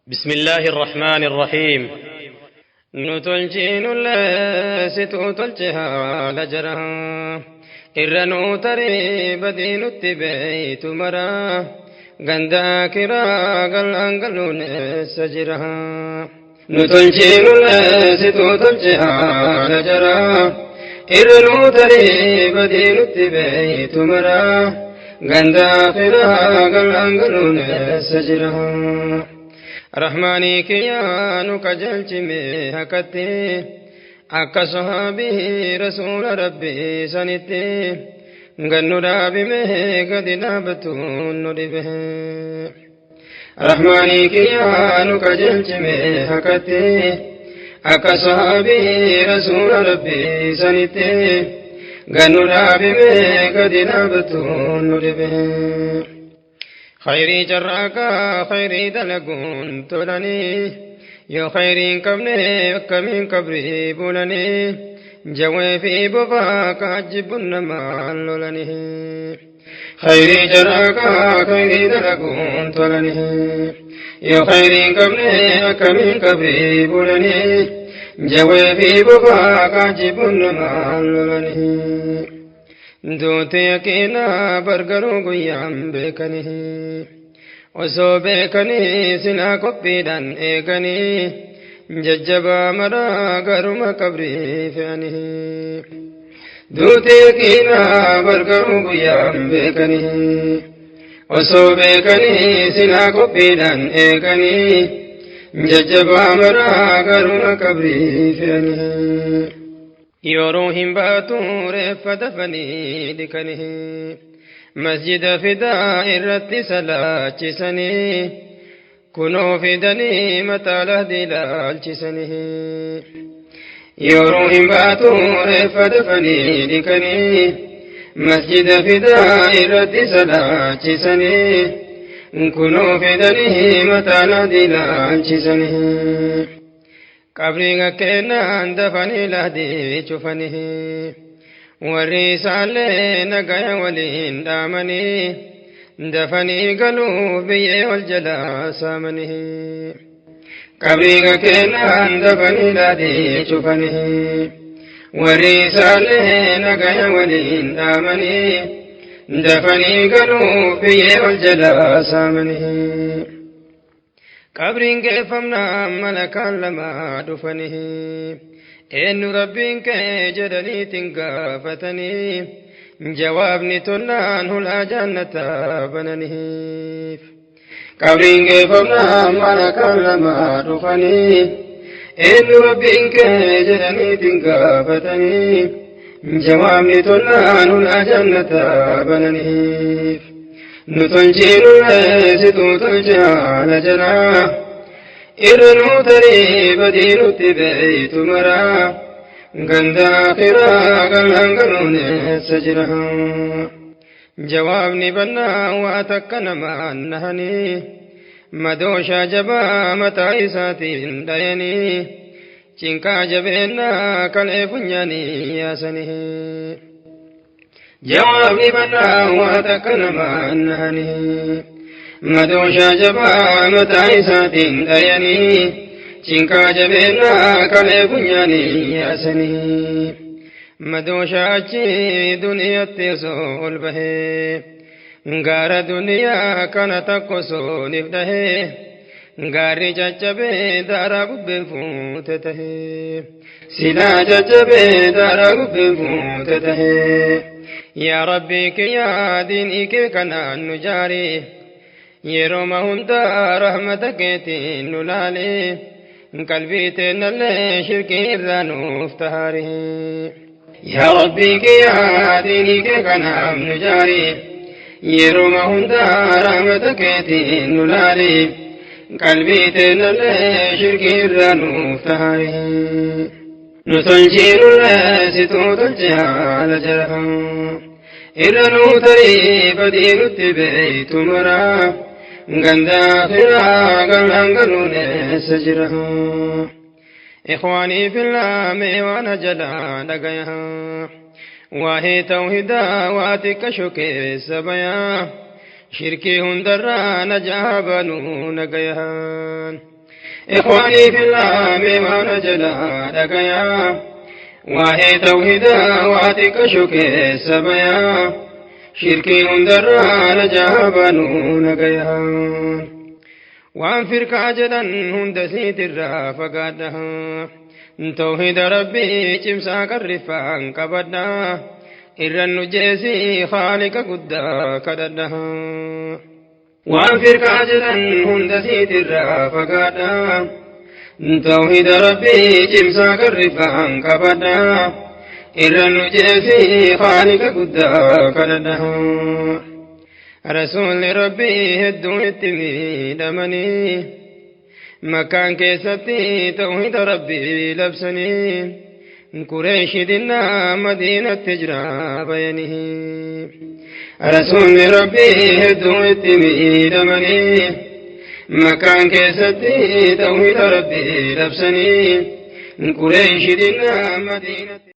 بسم الله الرحمن الرحيم. نتلجين situ tolche haala jara irra nuu tarii badii nutti beeytu mara ganda kiraa galaan galuun eessa jira. Nu tolchiinullee situ tolche haala jara irra nuu tarii badii nutti beeytu mara ganda kiraa galaan galuun eessa jira. Rahmaanii kiyyaa nu qajeelchime hakatti akka sahaabii rasuula rabbii sanitti gannu dhaabime gadi dhaabatuun nu dhibe. Rahmaanii kiyyaa nu qajeelchime hakatti akka sahaabii rasuula rabbii sanitti gannu dhaabime gadi dhaabatuun nu dhibe. Khayrii carraaqaa khayrii dalaguun tolanii yoo khayriin qabne akkamiin qabrii bulanii jawwee fi bofaa kaajjibbuun namaan lolanii. Khayrii carraaqaa khayrii dalaguun tolanii yoo khayriin qabne akkamiin qabrii bulanii jawwee fi bofaa kaajjibbuun namaan lolanii. Duuti yaqiinaa bargaruu guyyaan beekanii osoo beekanii silaa qophiidhaan eeganii jajjabaa maraa garuma qabrii fe'anii. Duuti yaqiinaa bargaruu guyyaan beekanii osoo beekanii silaa qophiidhaan eeganii jajjabaa maraa garuma qabrii fe'anii. Yeroo hin baatu reeffa dafanii dhiqanii masjida fidaa irratti salaachisanii kunoo fidanii mataa lahdii laalchisanii. Yeroo hin baatu reeffa dafanii dhiqanii masjida fidaa irratti salaachisanii kunoo fidanii mataa lahdii laalchisanii. Qabriin kennaan dafanii lahdii cufanii warri isaallee nagaya waliin dhaamanii dafanii galuuf biyyee ol jalaa saamanii. Qabriin kennaan dafanii lahdii cufanii warri isaallee nagaya waliin dhaamanii dafanii galuuf biyyee ol jalaa saamanii. Qabriin geeffamnaan malakaan lama dhufanii eenyu rabbiin kee jedhaniitiin gaafatanii jawaabni tollaan hulaa jannataa bananiif. Qabriin geeffamnaan malakaan lama dhufanii eenyu rabbiin kee jedhaniitiin gaafatanii jawaabni tollaan hulaa jannataa bananiif. Nu tolchiinullee situ tolche haala jalaa irra nuu tarii badii nutti beeytu maraa ganda akhiraa galaan galuun eessa jira. Jawaabni bannaa waa takka namaan nahanii madooshaa jabaa mataa isaatiin dhayanii cinqaa jabeennaa kalee funyaanii yaasanii. Jawaabni bannaa waa takka namaan nahanii madooshaa jabaa mataa isaatiin dhayanii cinqaa jabeennaa kalee funyaanii yaasanii. Madooshaa achi duniyaatti osoo ol bahee gaara duniyaa kana takka osoo nif dhahee gaarri caccabee daaraa bubbeen fuute tahee silaa caccabee daaraa bubbeen fuute tahee. Yaa Rabbii kiyyaa diinii kee kanaan nu jaari yeroo hundaa rahmata keetiin nu laali qalbii teennallee shirkii irraa nuuf tahaari. Yaa Rabbii kiyyaa diinii kee kanaan nu jaari yeroo hundaa rahmata keetiin nu laali qalbii teennallee shirkii irraa nuuf tahaari. Nu tolchiinullee situ tolche haala jara irra nuu tarii badii nutti beeytu maraa ganda akhiraa galaan galuun eessa jira. Ikhwaanii fillah mee waan jalaa dhagaya waa'ee tawhidaa waa xiqqasho keessa bayaa shirkii hundarraa najaa banuu nagayaan. Ikhwaanii fillah mee waan jalaa dhagayaa. Waa'ee tawhidaa waa xiqqasho keessa bayaa. Shirkii hundarraa najaa baanuu nagayaa. Waan firqaa jedhan hunda siitirraa fagaadha. Tawhida Rabbii cimsaa qarriffaan qabadha. Irran nu jeesii Khaaliqa guddaa kadhadha. Waan firqaa jedhan hunda siitirraa fagaadha. Tawhida Rabbii cimsaa qarriffaan qabadha. Irran nu jeesii Khaaliqa guddaa kadhadha. Rasuulli Rabbii hedduu itti miidhamanii Makkaan keessatti tawhida Rabbii labsanii Qureeshi dinnaa Madiinatti jira bayanii. Rasuulli Rabbii hedduu itti miidhamanii Makkaan keessatti tawhida Rabbii labsanii Qureeshi dinnaa Madiinatti.